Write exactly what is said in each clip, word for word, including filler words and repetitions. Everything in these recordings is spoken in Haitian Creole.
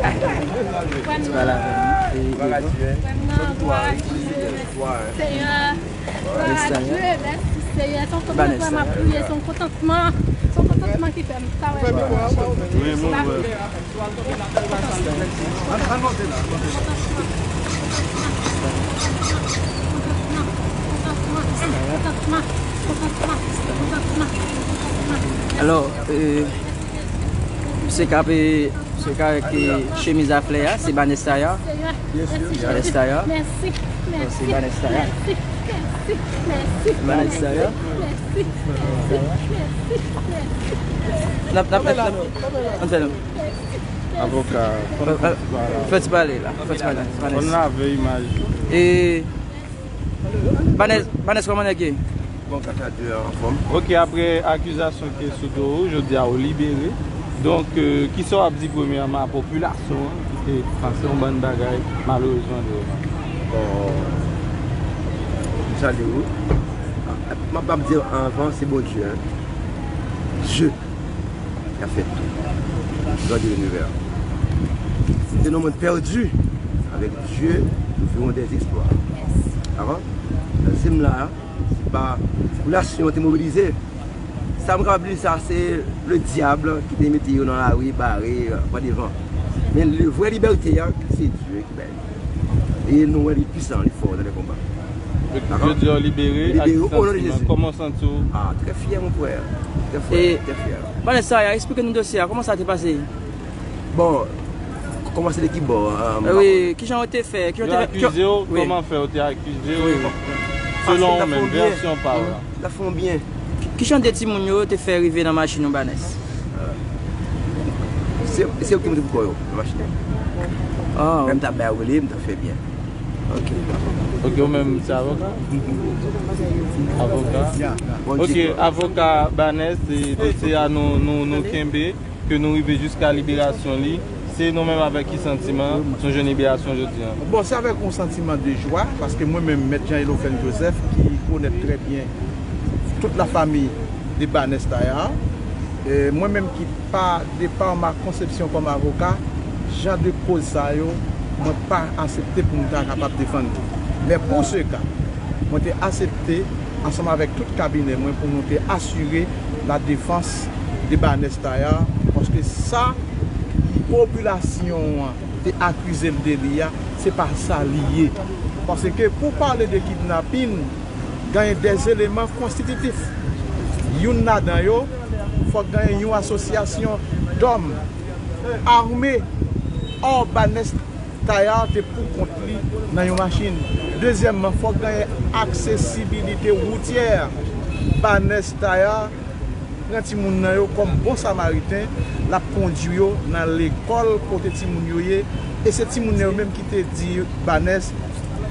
Ti pale avè m. E, e, Seyè, glwa a Dye, mèsi Seyè. Se yon kontantman pou mwen, m ap kriye, se yon kontantman, se yon kontantman ki fè m ta wè. Alò, e, se k ap, e, Se ka avèk, e, chemiz a flè a, se Banès Taya. Banès Taya. Mèsi, mèsi, mèsi, mèsi, mèsi, mèsi, mèsi, mèsi, mèsi, mèsi, mèsi. N ap, n ap, n ap, n ap, n ap fè nou. Avoka, fè ti pale la, fè ti pale, Banès. Fòn lave imaj. E, Banès, Banès, kòman nèg ye? Bon, gras a Dye, anfòm. Ok, apre akizasyon ki sou do ou, jodi a ou libere. Donk, euh, kisa w ap di premyèman a popilasyon an ki te pase yon bann bagay malerezman deyò? Bon, m salye ou. M ap, m ap di anvan, se Bondye, hein. Dye. Ki ap fè tou. Grandè linivè. Se nan mond pèdi, avèk Dye, nou ferons des exploits. Avan, se m la, se pa popilasyon an te mobilize. Sa m kapab di sa, se le dyab ki te mete yo nan lari, bare, pran devan. Men le vrè libète a, se Dye ki bay li. E nou wè li pwisan, li fò nan le konba. Dakò? Jodi a w libere ak santiman. Kòman w santi w? Ah, trè fyè, mon frè. Trè fyè, trè fyè. Banès Taya, eksplike nou dosye a, kòman sa te pase? Bon, kòman se de ki bò, euh, wi, kijan yo te fè? Yo te fè, akize w, wi. Kòman fè yo te akize w? Wi. Selon ou menm, vèsyon pa w la. Sa fè m byen. Ki, ki jan de timoun yo te fè rive nan machin ou, Banès? Se, se yo ki monte pou kò yo nan machin nan. Ah. Men m t ap bay yo rele, m t ap fè byen. Ok. Ok, ou menm, se avoka? Avoka? Ok, avoka Banès, se dosye a nou, nou, nou kenbe. Ke nou rive jiska liberasyon li, se nou menm avèk ki santiman nou jwenn liberasyon jodi a? Bon, se avèk yon santiman de jwa, paske mwen menm, Mèt Jean Elofène Joseph, ki konèt trè byen tout la famille de Banès Taya, e mwen menm ki pa, de par ma conception kòm avoka, jan de koz sa yo, mwen pa aksepte pou m ta kapab defann li. Men pou se ka, mwen te aksepte, ansanm avèk tout kabinè mwen, pou nou te asire la défense de Banès Taya, paske sa popilasyon an te akize l de li a, se pa sa li ye. Paske pou pale de kidnapin, genyen de eleman konstititif. Youn ladan yo, fòk genyen yon asosyasyon dòm ame hors Banès Taya te pou kont li nan yon machin. Dezyèmman, fòk genyen aksesibilite woutyè. Banès Taya pran timoun nan yo kòm bon samariten, l ap kondui yo nan lekòl kote timoun yo ye, e se timoun nan yo menm ki te di Banès,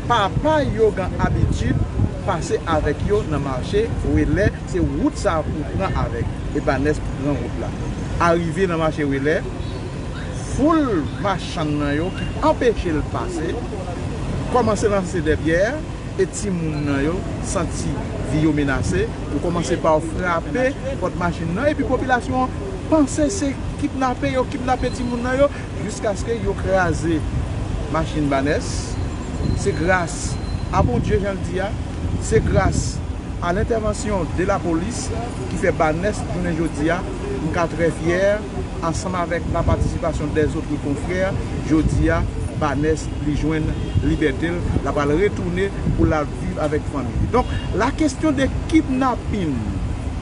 papa yo gen abitid pase avèk yo nan mache Relè, se wout sa pou pran avèk, e Banès pran wout la. Arive nan mache Relè, foul machann nan yo ki anpeche l pase, kòmanse lanse dè pyè, e timoun nan yo santi vi yo menase, yo kòmanse pa frape pòt machin nan, epi popilasyon an panse se kidnape yo kidnape timoun nan yo, jiskaske yo kraze machin Banès. Se gras a Bondye, jan l di a, se gras a lentèvansyon de lapolis ki fè Banès, jounen jodi a, m ka trè fyè, ansanm avèk la patisipasyon dèzòt konfrè, jodi a, Banès, li jwenn libète l, l apral retounen pou l al viv avèk fanmi li. Donk, la kesyon de kidnapin,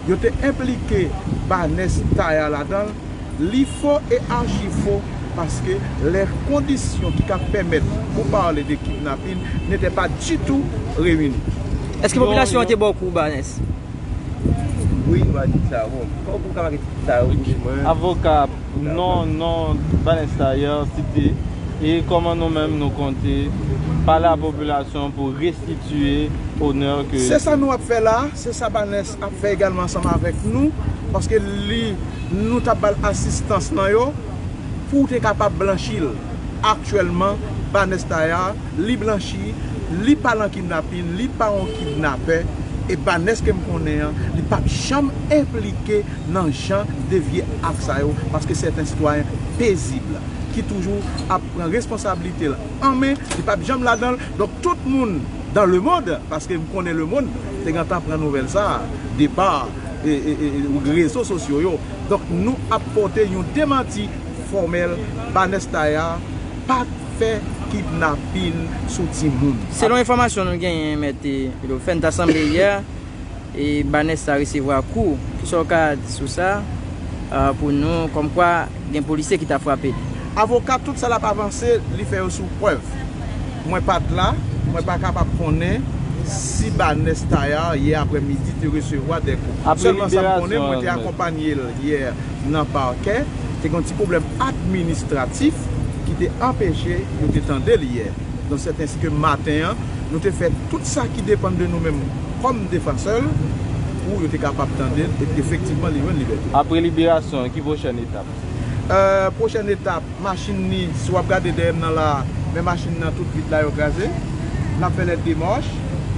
yo te enplike Banès Taya ladan l, li fo e achi fo, paske lè kondisyon ki ka pèmèt pou pale de kidnapin n'étaient pas du tout réunies. Èske popilasyon an te ba w kou, Banès? Wi, nou va di sa. Bon, kòman pou ka make sa yo pou mwen? Avoka, non, non, Banès Taya, site, e kòman nou menm nou konte pale a popilasyon pou restitiye onè ke... Se sa nou ap fè la, se sa Banès ap fè egalman ansanm avèk nou, paske li, nou t ap ba l asistans nan yo, pou w te kapab blanchi l. Aktyèlman, Banès Taya, li blanchi, li pa nan kidnapin, li pa yon kidnapè, e Banès ke m konnen an, li p ap janm enplike nan jan de vye ak sa yo, paske se yon sitwayen pezib. ki toujou ap pran responsablite l an men, li p ap janm ladan l. Donk, tout moun dans le monde, paske m konnen lemonn te gentan pran nouvèl sa a, depa e, e, e, rezo sosyo yo. Donk, nou ap pote yon demanti fòmèl, Banès Taya pa t fè kidnapin sou timoun. Selon enfòmasyon nou genyen, Mèt Wilofèn, ta sanble yè, e Banès ta resevwa kou. Kisa w ka di sou sa, a, pou nou, kòmkwa gen polisye ki ta frape li? Avoka, tout sa l ap avanse, li fè yo sou prèv. Mwen pa t la, mwen pa kapab konnen si Banès Taya yè aprèmidi te resevwa de kou. Apre Sèlman sa m konnen, liberasyon mwen te an, mèt, akonpanye l yè nan pakè, te gen yon ti pwoblèm administratif ki te anpeche yo te tande l yè. Donk, sèt ensi ke maten an, nou te fè tout sa ki depann de nou menm kòm defansè l pou yo te kapab tande l epi efektivman li jwenn libète. Apre liberasyon, ki pwochèn etap? Euh, pwochèn etap, machin li, si w ap gade dèyè m nan la, men machin nan tout vit la yo kraze. N ap fè lè demach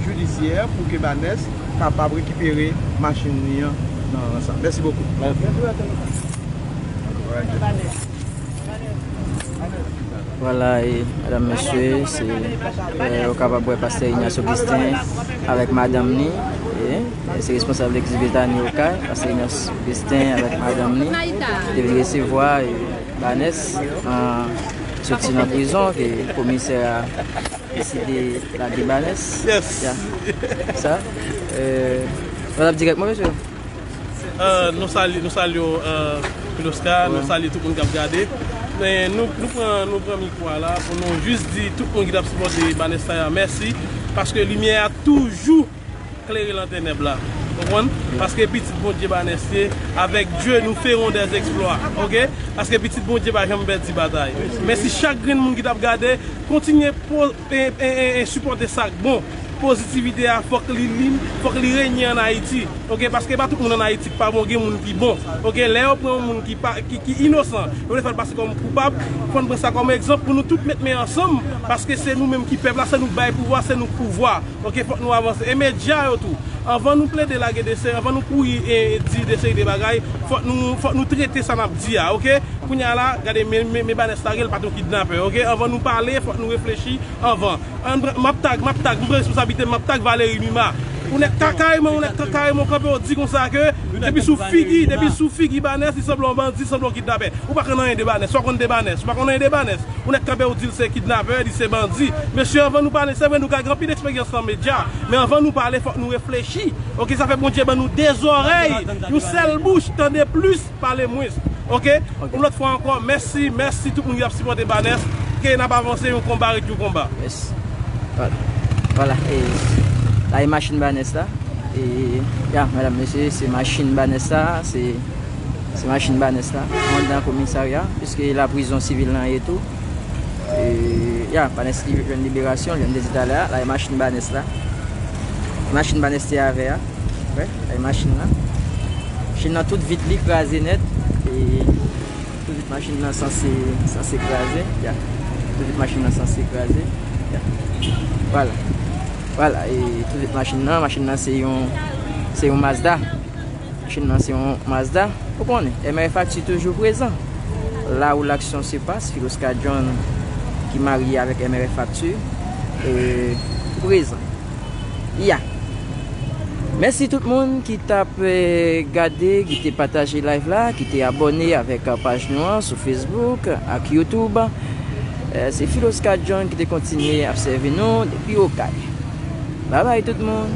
jidisyè pou ke Banès kapab rekipere machin li an nan rans sa. Mèsi bokou. Mèsi. Vwala, e, medam, mesye, se, e, ou kapab wè pastè Ignace Augustin avèk madanm li, e, e se responsab legliz Betani Okay, pastè Ignace Augustin avèk madanm li, te vin resevwa, e, Banès, an, soti nan prizon, ke komisè a deside lage Banès. Yes. Ya. Sa, e, nou ap dirèk mwen, mesye? Euh, nou salye, nou salye w, euh, Filosca, nou, wi, salye tout moun k ap gade. Men nou, nou pran, nou pran mikwo a la pou nou jis di tout moun ki t ap sipòte Banès Taya mèsi, paske limyè a toujou klere nan tenèb la. Konprann? Wi. Paske pitit Bondye Banès ye, avec Dieu nous ferons des exploits. Oke? Paske pitit Bondye pa janm pèdi batay. Mèsi chak grenn moun ki t ap gade. Kontinye po-, e, e, e, e, sipòte sa k bon. Pozitivite a, fòk li, li, fòk li renye ann Ayiti. Oke, paske pa tout moun ann Ayiti k pa bon, gen moun ki bon. Oke, lè yo pran yon moun ki pa, ki, ki inosan, yo vle fè l pase kòm koupab, fò n pran sa kòm egzanp pou nou tout met men ansanm, paske se nou menm ki pèp la, se nou k bay pouvwa, se nou k pouvwa. Oke, fòk nou avanse. E medya yo tou, anvan nou plede lage de seri, anvan nou kouri e di de seri de bagay, fòk nou, fòk nou trete sa n ap di a, oke? Kounye a la, gade, men, men, men Banès lage l, pa t yon kidnapè, oke? Anvan nou pale, fòk nou reflechi anvan. Ann pran, m ap tag, m ap tag, m pran responsablite m, m ap tag Valery Numa. Ou nèg Kakareman, ou nèg Kakareman, w kanpe, w di konsa ke depi sou figi, depi sou figi Banès, li sanble yon bandi, sanble yon kidnapè. Ou pa konn anyen de Banès, ou pa konn de Banès, ou pa konn anyen de Banès. Ou nèg kanpe, w di l se kidnapè, li se bandi. Mesye, anvan nou pale, se vre, nou ka gen anpil eksperyans nan medya, men anvan nou pale, fòk nou reflechi. Oke, sa fè Bondye ban nou de zòrèy, yon sèl bouch, tande plis, pale mwens. Oke? Oke. Yon lòt fwa ankò, mèsi, mèsi tout moun ki ap sipòte Banès. Ke n ap avanse, yon konba ret yon konba. Mèsi. Vwala. Vwala. E, la e machin Banès la. E, ya, medam, mesye, se machin Banès la. Se, se machin Banès la. Andan komisarya, piske la prizon sivil lan ye tou. E, ya, Banès li jwenn liberasyon, jwenn dezitalè a. La e machin Banès la. Machin Banès te avè a. Wè, la e machin lan. Machin lan tout vit li kraze nèt. E tout vit machin lan sanse, sanse kraze. Ya. Tout vit machin lan sanse kraze. Ya. Vwala. Vwala, e tout vit machin lan, machin lan se yon, se yon Mazda. Machin nan se yon Mazda. Ou konnen, M R F Actu toujou prezan. La où l'action se passe, Filosca John ki marye avèk M R F Actu, e, prezan. Ya. Mèsi tout moun ki t ap, e, gade, ki te pataje live la, ki te abòne avèk, e, paj nou an sou Facebook ak YouTube. E, se Filosca John ki te kontinye ap sèvi nou depi Okay. Babay tout moun.